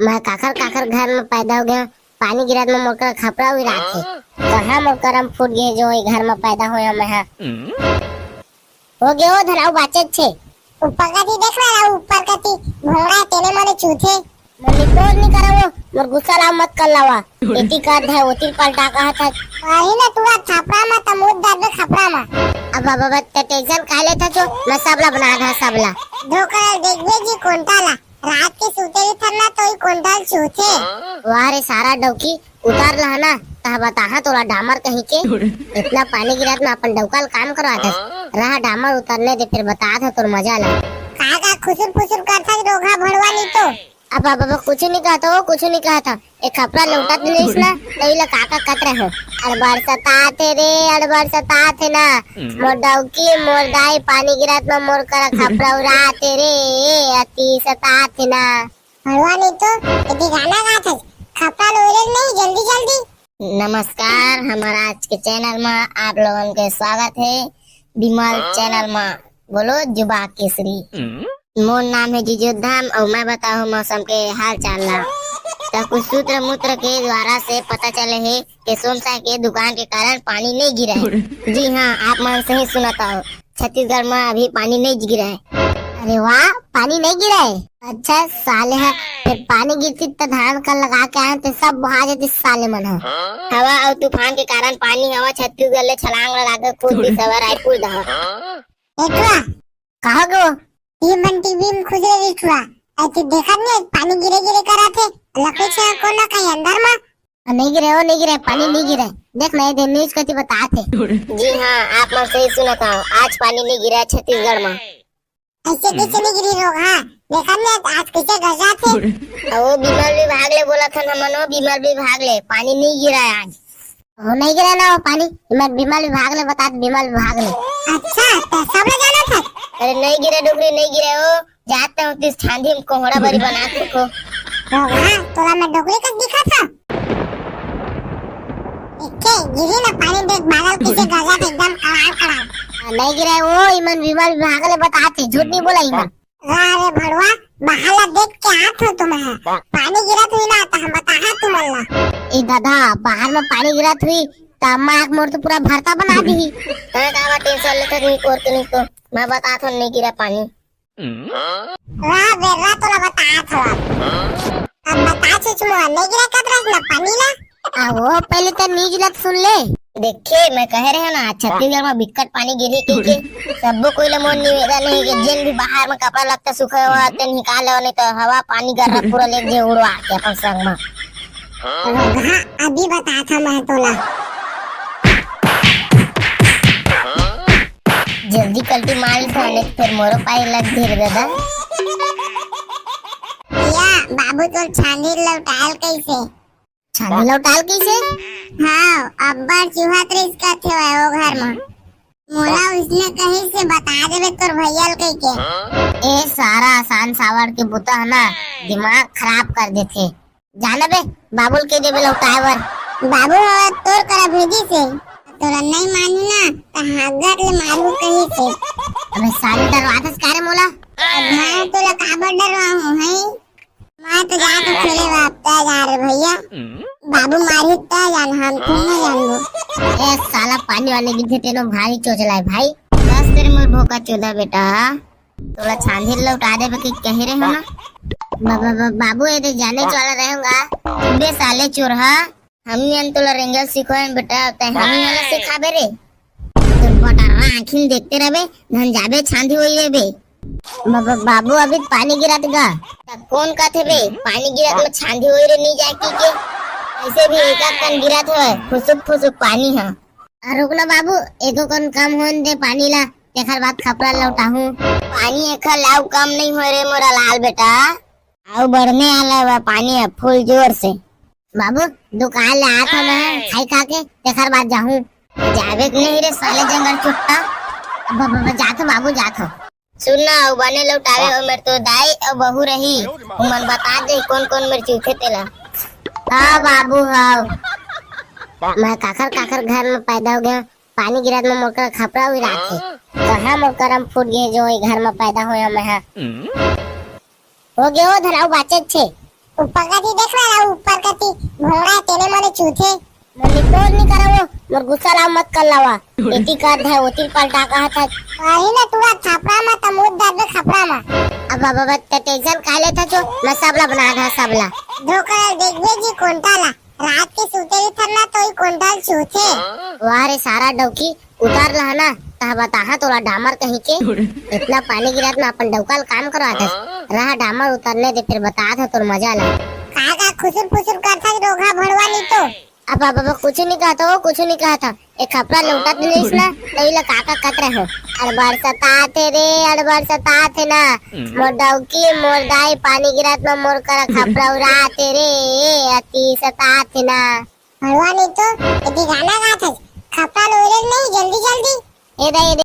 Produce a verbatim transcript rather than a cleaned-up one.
मैं काखर काखर घर में पैदा हो गया, पानी गिरत में मोर करा खपरा उड़ात हे। कहाँ मोर करम फूट गए जो ये घर में पैदा होया मैं हा। हो गए ओ धन, अउ बाचेच हे। ऊपर कति देख ना, अउ ऊपर कति भोंगड़ा तेने मने चूथे। मोर निपोज नहीं करा वो, मोर गुस्सा ला मत कर लावा। एती कर दे, ओती पलटा कहा था। वही ना, तू खपरा मा त मुद दर्द खपरा मा। अब बाबा, ते टेंशन काहे लेथस जो, मैं सबला बना दा सबला। धोकर देखबे जी कोंटा ला। रात के सूते ही थरना तो ही कोंटा ल चूथे। वाह रे सारा डौकी, उतार लहा ना, तह बताहा तोला डामर कहीं के। इतना पानी गिरत में अपन डौका ल काम करवाथस। रहा डामर उतरने दे, फिर बतात हा तोर मजा ला। का का खुसुर फुसुर करथस रोगहा भड़वा नहीं तो। अब, अब, अब कुछ नहीं कहता हो, कुछ नहीं कहता। एक खपरा लौटत नहीं इसना, तो इला का का कत रहे हो। अड़बड़ सताथे रे, अड़बड़ सताथे ना। मोर डौकी, मोर दाई, पानी गिरत में मोर करा खपरा उड़ाथे रे, अति सताथे ना। भड़वा नहीं तो, यदि गाना गाथस, खपरा लोरे नहीं, जल्दी जल्दी। नमस्कार, हमारा आज के चैनल में आप लोगन के स्वागत है। विमल चैनल में बोलो जुबा केसरी। मोर नाम है जिजोधम और मैं बताऊँ मौसम के हाल चाल ला। तो कुछ सूत्र मूत्र के द्वारा से पता चले है कि सोमसा के दुकान के कारण पानी नहीं गिरा है। जी हाँ, आप मन सही सुनत हो, छत्तीसगढ़ में अभी पानी नहीं गिरा है। अरे वाह, पानी नहीं गिरा है। अच्छा साले है, फिर पानी गिरती तो धान कर लगा के आए तो सब बहा जाती साले मन है। हवा और तूफान के कारण पानी हवा छत्तीसगढ़ ले छलांग लगा के कूद दी सवा रायपुर दहा। एटुआ, कहाँ गो? ये मन टीवी में खुश रही छुआ। ऐसे देखा नहीं, पानी गिरे गिरे करा थे। लकड़ी छे कोना कहीं अंदर मा। आ, नहीं गिरे, ओ नहीं गिरे, पानी नहीं गिरे। देख नहीं दे न्यूज कति बतात हे। जी हाँ, आप मन सही सुनत हो, आज पानी नहीं गिरा छत्तीसगढ़ में। ऐसे कैसे नहीं गिरी रोगहा? देखा नहीं आज कैसे गरजात हे। ओ विमल विभाग ले बोलत हन हमन, ओ विमल विभाग ले, पानी नहीं गिरा है आज। ओ नहीं गिरा ना वो पानी, विमल, विमल विभाग ले बतात, विमल विभाग ले। अच्छा, तो सब ले जाना था। अरे नहीं गिरे डुगरी, नहीं गिरे ओ। जात हूँ तिस छांदी में कोहड़ा बरी बना के को। रोगहा, तोला मैं डोकरी कस दिखा था। एके, गिरी ना पानी देख, बादल कैसे गरजात एकदम कड़ाड़ कड़ाड़। आ, नहीं गिरा है वो, इमन विमल विभाग ले बतात हे, झूठ नहीं बोला इमन। वाह रे भड़वा, बाहर ला देख के आत हो तुम है। पानी गिरत हुई ना, तो हम बताहा तुमन ला। ए दादा, बाहर में पानी गिरत हुई, त अम्मा आँख मोर तो पूरा भरता बना दी। तैं काबर टेंशन लेथस नहीं कोर के नहीं तो, मैं बतात हूँ नहीं गिरा पानी। वाह बेर्रा, तोला बतात हव। अब बता चुचमुआ, नहीं गिरा कब रस ना पानी ला? आ, वो पहले तो न्यूज ला तो सुन ले। देखे, मैं कहे रहे ना, छत्तीसगढ़ में बिकट पानी गिरी के, के। सब्बो कोई ले मोर निवेदन है कि जिन भी बाहर में कपड़ा लत्ता सूखे हुआ, ते निकाल लो, नहीं तो हवा पानी गर्रा पूरा ले जे उड़वा के अपन संग में। रोगहा, अभी बतात हूँ मैं तोला। जल्दी कल्टी मार खाने, फिर मोरो पाए लग धीरे दादा। या, बाबू तोर छानी लौटाल कैसे? छानी लौटाल कैसे? हाँ, अब्बड़ चूहा त्रिस का थे वो घर में। मोला उसने कहीं से बता देवे तोर भैया ल कहि के। ए सारा आसान सावड़ के बुता है ना, दिमाग खराब कर देथे। जाना बे, बाबू ल कहि देबे लौटाए बर। बाबू ह तोर करा भेजी से, तोला नहीं मानू ना, त हागट ले मारू कही से। अबे साले डरवाथस का रे मोला? अब मैं तोला काबर डरवाहूँ, हैं? मैं तो जात हूँ खेले बाप, तै जा रे भैया। बाबू मारी तै जान, हम तुम नहीं जानबो। ए साला पानी वाले की तेनो भारी चोचला है भाई। बस तेरे मोर भोका चोदा बेटा। तोला छांदी लौटा देबे के कहे रहे हो ना। बा-, बा-, बा-, बाबू, ये तो जाने वाला रहेगा। बे साले चोरहा, हम ही अन तोला रेंगल सिखोएन बेटा, तै हम ही वाला सिखाबे रे। तो बटारा आँखिन देखते रहबे, धन जाबे छांदी होई रे बे। बा-, बा-, बाबू, अभी तो पानी गिरत गा। त कौन कहथे बे, पानी गिरत में छांदी होई रे नहीं जाए की के? ऐसे भी एक आध कन गिरत हवे, फुसुक फुसुक पानी ह। आ, रुक ना बाबू, एको कन कम होन दे पानी ला, तेखर बाद खपरा लौटाहूँ। पानी एखर लाऊ कम नहीं होय रे मोरा लाल बेटा, आऊ बढ़ने आला बा पानी अब फुल जोर से। बाबू, दुकान ले आत हूँ मैं, खाई खा के, तेखर बाद जाहूँ। जाबे के नहीं रे साले जंगल चुट्टा। अब, अब, अब जात हूँ बाबू, जात हूँ। सुन ना, अउ बने लौटावे हो मेर तो दाई अउ बहू रही, उमन बता दे कौन कौन मेर चूथे तेला। हाँ बाबू, हाँ। मैं काखर काखर घर में पैदा हो गया, पानी गिरत में मोर करा खपरा उड़ात हे। कहाँ मोर करम फूट गए जो ये घर में पैदा होया मैं हा। हो गए ओ धन, अउ बाचेच हे। ऊपर कति देख रहा है, ऊपर कति भोंगड़ा है, तेने मोले चूथे। मोर निपोर नहीं करा वो, मोर गुस्सा ला मत कर लावा। एती कर दे, ओती पलटा कहा था। वही ना टूरा थापड़ा मा, तमूद दर्द खपड़ा मा। अब बाबा, बाबा, ते टेंशन काहे लेथा छो? मैं सबला बना धा, सबला। धोकर देखबे जी कोंटा ला। रात के सूते भी थरना तो ही कोंटा ल चूथे। वाह रे सारा डौकी, उतार लहा ना, तह बताहा तोला डामर कहीं के। इतना पानी गिरत में अपन डौका ल काम करवाथस। रहा डामर उतरने दे, फिर बतात ह तोर मजा ला। का का खुसुर फुसुर करथस रोगहा भड़वा नी तो। अब, अब, अब कुछ नहीं कहता हो, कुछ नहीं कहता। एक खपरा लौटत नहीं ना, तो इला का का कत रहे हो। अड़बड़ सताथे रे, अड़बड़ सताथे ना। मोर डौकी, मोर दाई, पानी गिरत में मोर करा खपरा उड़ाथे रे, अति सताथे ना। भड़वा नहीं तो, यदि गाना गाथस, खपरा ल उड़े नहीं, जल्दी जल्दी। ए दाई, ए